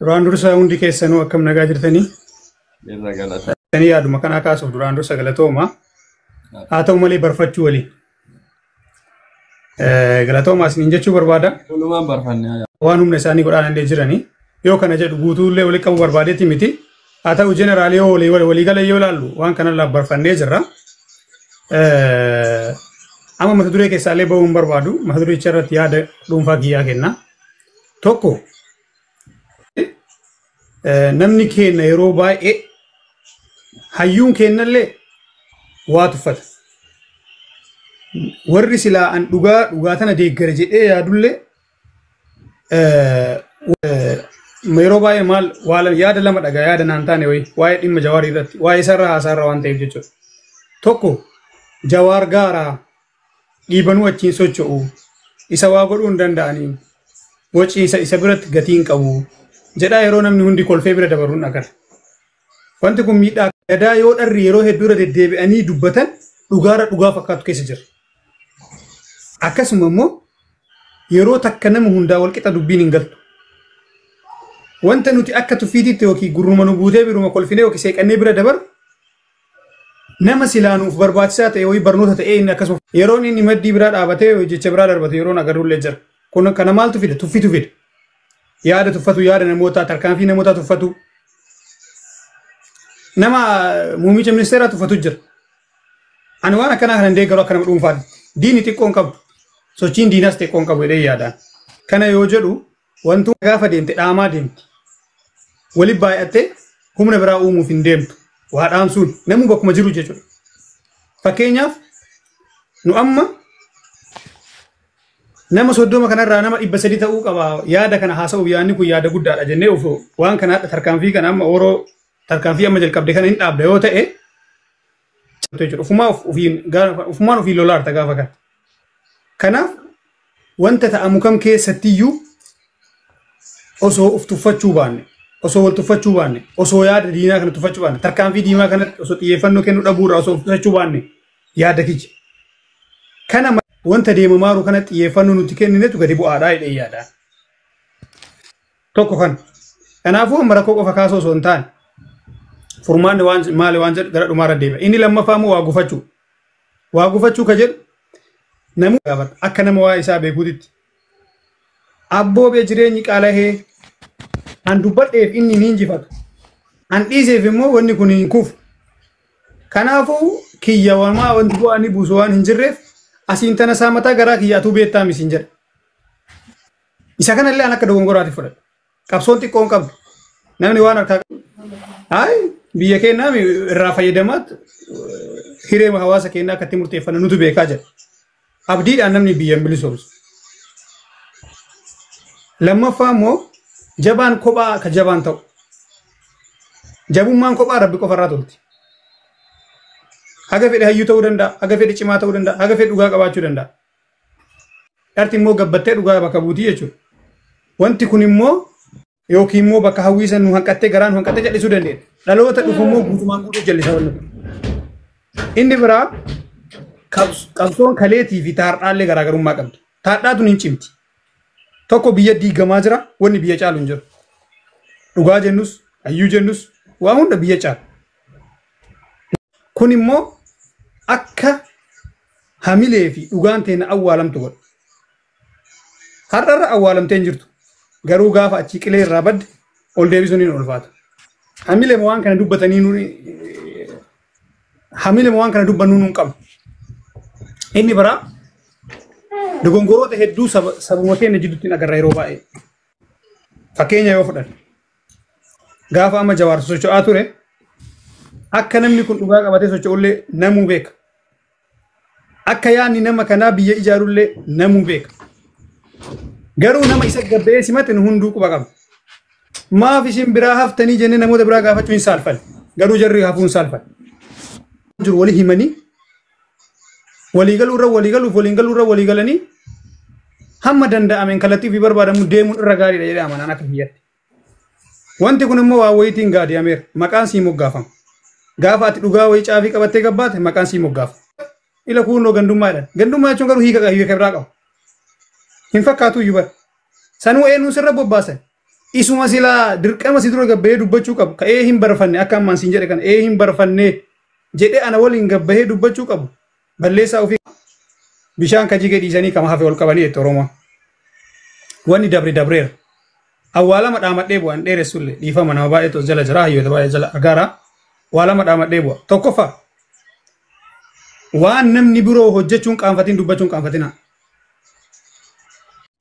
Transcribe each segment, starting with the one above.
Duraan dursa hundi keessanuu akkam nagaa jirtanii? Irra galata. Tanii yaaduma kanaa kaasuuf duraan dursa galatooma. Haa ta'u malee barfachuu waliin. Galatooma isiniin jechuu barbaada. Walumaan barfannee. Waan humna isaanii godhaan illee jiranii. Yoo kana jedhu guutuullee walitti qabuu barbaadeeti miti. Haa ta'u jeneraalii yoo walii gala yoo ilaallu waan kanarraa barfannee jirra. Amma mata duree keessaallee ba'uu hin barbaadu. Mata duricha irratti yaada dhuunfaa kiyyaa kenna. Tokko namni keenya yeroo baay'ee hayyuun kennallee waa tuffata. Warri silaa an dhugaa dhugaa tana deeggara jedhee yaadullee yeroo baay'ee maal yaada lama dhagaa yaada naan taane wayi waa'ee dhimma Jawaarii irratti waa'ee isarraa haasaarra waan ta'eef jechuudha. Tokko Jawaar gaaraa dhiibanuu achiin socho'u isa waa godhuu hin danda'anii waci isa biratti gatii hin qabu jedhaa yeroo namni hundi kolfee bira dabaruun agarra. Wanti kun miidhaa gadaa yoo dharri yeroo hedduu irra deddeebi'anii dubbatan dhugaarra dhugaa fakkaatu keessa jira. Akkasuma immoo yeroo takka nama hundaa walqixa dubbiin hin galtu. Wanta nuti akka tuffiititti yookiin gurruma nu buutee biruma kolfinee yookiin seeqannee bira dabaru nama silaa nuuf barbaachisaa ta'e wayii barnoota ta'ee inni akkasuma yeroon inni maddii biraa dhaabatee jecha biraa darbate yeroon agarrullee jira. Kun kana maaltu fida? Tuffitu fida. Yaada tuffatu, yaada namootaa, tarkaanfii namootaa tuffatu. Nama muummicha ministeeraa tuffatu jira. Ani waan akkanaa kana hin deeggaru akka nama dhuunfaatti. Diinni xiqqoo hin qabu. Sochiin diinaas xiqqoo hin qabu jedhee yaadaan. Kana yoo jedhu wantu gaafa deemte dhaamaa deemti. Walitti baay'attee humna biraa uumuuf hin deemtu. Waa dhaamsuun namuu bakkuma jiru jechuudha. Fakkeenyaaf nu amma nama 30 kanarraa nama 300 ta'uu qaba yaada kana haasa'uuf yaadni kun yaada guddaadha jennee of waan kana tarkaanfii kana amma oroo tarkaanfii amma jalqabde kana hin dhaabda yoo ta'e jechuudha. Ofumaan ofiin lolaarta gaafa kana. Kanaaf wanta ta'amu kam keessattiyyuu osoo of tuffachuu baanne, osoo wal tuffachuu baanne, osoo yaada diinaa kana tuffachuu baanne, tarkaanfii diimaa kanatti osoo xiyyeeffannoo kennuu dhabuurraa osoo of tuffachuu baanne yaada kiyya. Kana wanta deemamaaru kana xiyyeeffannoo nuti kenninetu gadi bu'aadhaa jedhee yaada. Tokko kana. Kanaafuu amma rakkoo qofa kaasoo osoo hin taane furmaanni waan maali waan jedhu gara dhumaarra deema. Inni lammaffaa immoo waa gufachuu. Waa gufachuu ka jedhu namuu gaafata akka nama waa isaa beekuutitti. Abboo bee jireenyi qaalahee an dubbadheef inni ni injifatu. An dhiiseef immoo wanni kun hin kufu. Kanaafuu kiyya wamaa wanti bu'aa ni buusu waan hin jirreef asiin tana isaa mataa garaa kiyya atuu beektaa misiin jedha. Isa kanallee an akka dogongoraatti fudhadha. Qabsoon xiqqoo hin qabdu. Namni waan harkaa qabu. Hayi biyya keenyaa irraa fayyadamaat hiree hawaasa keenyaa akka itti murteeffannu nutu beekaa jedha. Abdiidhaan namni biyya hin bilisoomsu. Lammaffaa immoo jabaan kophaa akka jabaan ta'u. Jabummaan kophaa rabbi qofarraa tolti. Haga fedhe hayyuu ta'uu danda'a, haga fedhe cimaa ta'uu danda'a, haga fedhe dhugaa qabaachuu danda'a. Dharti immoo gabbattee dhugaa bakka buutii jechuudha. Wanti kun immoo yookiin immoo bakka hawwiisa nu hanqattee garaan nu hanqattee jallisuu dandeenya. Dhaloota dhufu immoo guutumaan guutuu jallisa wanni kun. Inni biraa qabsoon kaleetii fi taardhaallee garaagarummaa qabdi. Taardhaatuun hin cimti. Tokko biyya diigamaa jira, wanni biyya caalu hin jiru. Dhugaa jennus, hayyuu jennus, waa hunda biyya caalu. Kun immoo akka hamilee fi dhugaan teenya awwaalamtu godha. Har'arra awwaalamtee hin jirtu. Garuu gaafa achii qilee irraa badde ol deebisuun hin ulfaatu. Hamilee waan kana dubbatanii nuuni hamilee waan kana dubbannu nuun qabnu. Inni biraa dogongoroota hedduu sabuma keenya jidduutti agarra yeroo baay'ee. Fakkeenya yoo fudhanne gaafa amma Jawaar socho'aa ture akka namni kun dhugaa qabatee socho'ullee namuu beeka. Akka yaadni nama kanaa biyya ijaarullee namuu beeka. Garuu nama isa gabba'ee simate nu hunduu quba qaba. Maaf isin biraa haftanii jennee namoota biraa gaafachuu hin saalfanne. Garuu jarri hafuu hin saalfanne. Jiru walii himanii walii galuu irra walii galuuf waliin galuu irra walii galanii hamma danda'ameen kallattii ofii barbaadamu deemuun irra gaariidha jedhee amanaan akka biyyatti. Wanti kun immoo waa wayiitiin gaadi'ameera. Maqaan sii moggaafama. Gaafa ati dhugaa wayii caafii qabattee gabbaate maqaan sii moggaafama. Ila kunnoo gandummaa jedhan. Gandummaa jechuun garuu hiika biraa qaba. Hin fakkaatu iyyuu bara. Sanuu eenyuun sirra bobbaasan. Isuma silaa dirqama si dura gabbahee dubbachuu qabu ka ee hin barfanne akka ammaan siin jedhe kana ee hin barfanne jedhee ana waliin gabbahee dubbachuu qabu balleessaa ofii bishaan kajii dhiisanii kama hafe ol qabanii jette Oromoon. Wanni dabre dabreera. Awwaalama dhaamadhee bu'an dheeressullee dhiifama nama baay'eetu as jala jira hayyoota baay'ee jala argaara. Awwaalama dhaamadhee bu'a. Tokkoffaa waan namni biroo hojjechuun qaanfatiin dubbachuun qaanfatina.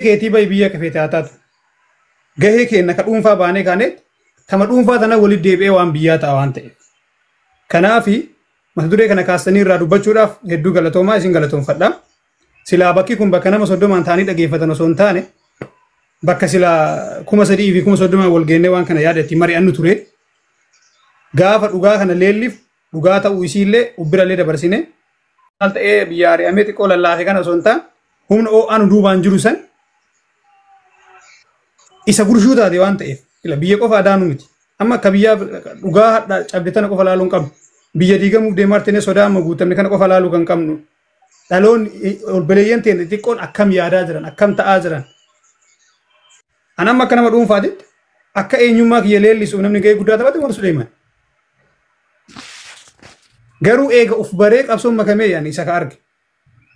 Keetii bahi biyya kafeete haa taatu. Gahee keenya ka dhuunfaa baanee kaaneet tama dhuunfaa tana walitti deebi'ee waan biyyaa ta'a waan ta'eef. Kanaafi mata duree kana kaastanii irraa dubbachuudhaaf hedduu galatoomaa isin galatoomfadha. Silaa bakki kun bakka nama 30 ta'anii dhageeffatan osoo hin taane bakka silaa 3,000 fi 30,000 wal geennee waan kana yaada itti mari'annu ture. Gaafa dhugaa kana leelliif dhugaa ta'uu isiillee ubbirallee dabarsine. Maal ta'ee biyya ari'amee xiqqoo lallaafe kana osoo hin taane humna oo'aan duubaan jiru san isa gurshuu taate waan ta'eef ila biyya qofa adaanuu miti. Amma akka biyyaa dhugaa hadha cabde tana qofa laaluu hin qabnu. Biyya diigamuuf deemaa jirtine sodaa amma guutamne kana qofa laaluu kan qabnu. Dhaloonni obboleeyyan teenya xixiqqoon akkam yaadaa jiran akkam ta'aa jiran. An amma akka nama dhuunfaatitti akka eenyummaa kiyya leellisuuf namni gahee guddaa taphate Umar Suleeman. Garuu eega uf baree qabsoon makamee yaani isa ka arge.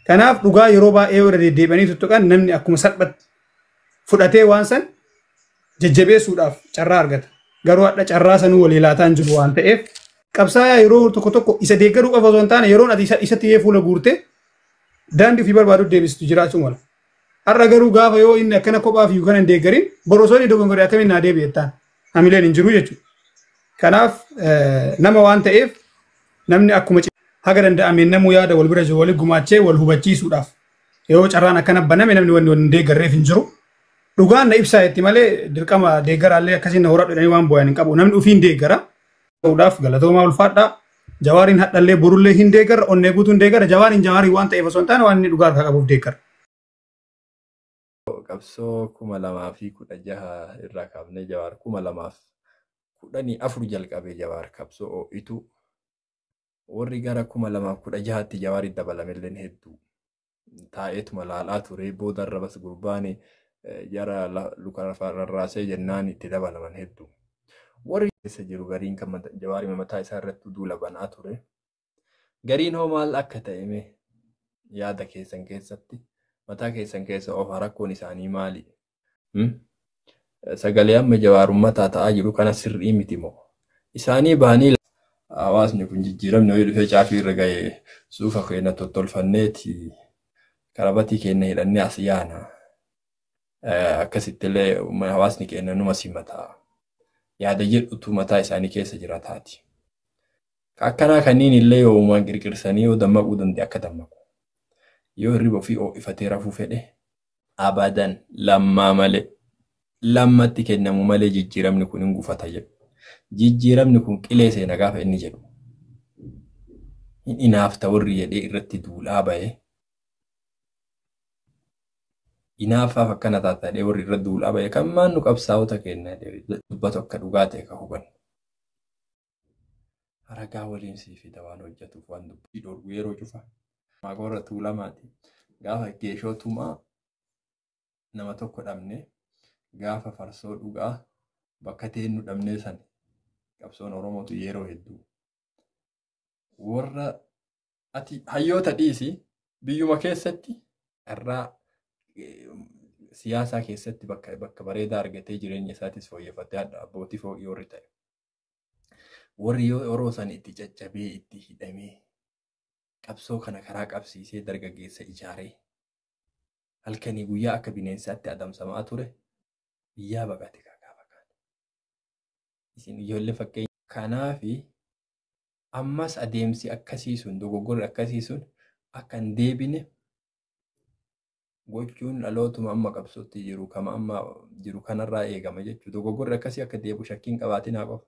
Kanaaf dhugaa yeroo baay'ee irra deddeebi'anii tuttuqan namni akkuma salphatti fudhatee waan san jajjabeessuudhaaf carraa argata. Garuu hadha carraa sanuu walii laataan jiru waan ta'eef qabsaayaa yeroo tokko tokko isa deeggaruu qofa osoo hin taane yeroon ati isatti yoo fuula guurte daandii ofii barbaadu deebistu jiraachuu mala. Har'a garuu gaafa yoo inni akkana kophaa fi kana hin deeggarin boru osoo inni dogongoree akkamiin naa deebi'e jettaan hamileen hin jiru jechuudha. Kanaaf nama waan ta'eef namni akkuma haga danda'ameen namuu yaada wal bira jiru wali gumaachee wal hubachiisuudhaaf yoo carraan akkana baname namni wanni hin deeggarreef hin jiru. Dhugaan na ibsaa jetti malee dirqama deeggaraallee akkasiin na horadhu jedhanii waan bu'an hin qabu. Namni ofiin deeggara. Ta'uudhaaf galatoomaa ulfaadhaa. Jawaariin hadhallee borullee hin deeggarra onnee guutuu hin deeggarra. Jawaariin jawaarii waan ta'eef osoo hin taane waan inni dhugaa harkaa qabuuf deeggara. Qabsoo 2016 irraa kaafnee Jawaar 2014 jalqabee Jawaar qabsoo ho'itu warri gara 2016tti Jawaaritti dabalamelleen hedduu taa'eetuma laalaa ture booda irra bas gurbaani jara luka rarraasee jennaan itti dabalaman hedduu. Warri keessa jiru gariin kan Jawaari mataa isaa irratti duula banaa ture. Gariin hoo maal akka ta'e mee yaada keessan keessatti mataa keessan keessa ofa rakkoon isaanii maali? Sagalee amma Jawaar uummataa ta'aa jiru kana sirrii miti moo? Isaanii bahanii hawaasni kun jijjiiramni ho'i dhufee caafii irra ga'e suufa keenya tottolfanneeti karabatii keenya hidhannee as yaana. Akkasitti illee hawaasni keenya numa simata. Yaada jedhutu mataa isaanii keessa jira taati. Akkanaa kanneen illee yoo uumaan qirqirsanii yoo dammaquu danda'e akka dammaqu. Yoo hirriba ofii ho'ifatee rafuu fedhe abadan lammaa malee lammatti kennamu malee jijjiiramni kun hin gufata jedhu. Jijjiiramni kun qilee seena gaafa inni jedhu. Hin inaafta warri jedhee irratti duulaa ba'e. Inaafaaf akkana taatadhee warri irra duulaa ba'e kan maan nu qabsaa'ota kenna dubbatu akka dhugaa ta'e kan hubannu. Ragaa waliin sii fida waan hojjetuuf waan dubbii dhorgu yeroo cufa. Maagorra tuulamaati. Gaafa geeshoo tumaa nama tokko dhabne gaafa farsoo dhugaa bakka teennu dhabnee san qabsoon Oromootu yeroo hedduu. Warra ati hayyoota dhiisi biyyuma keessatti irraa siyaasaa keessatti bakka bareedaa argatee jireenya isaatis fooyyeffatee hadha abbootii fooqii warri ta'e. Warri yeroo san itti caccabee itti hidhamee qabsoo kana karaa qabsiisee dargaggeessa ijaaree halkanii guyyaa akka bineensaatti adamsamaa ture biyyaa baqate kakaa baqate. Isin ijoollee fakkeenya kanaafi ammas adeemsi akkasii sun dogoggorri akkasii sun akka hin deebine gochuun dhalootuma amma qabsootti jiru kama amma jiru kanarraa eegama jechuudha. Dogoggorri akkasii akka deebi'u shakkiin qabaatinaa qofa.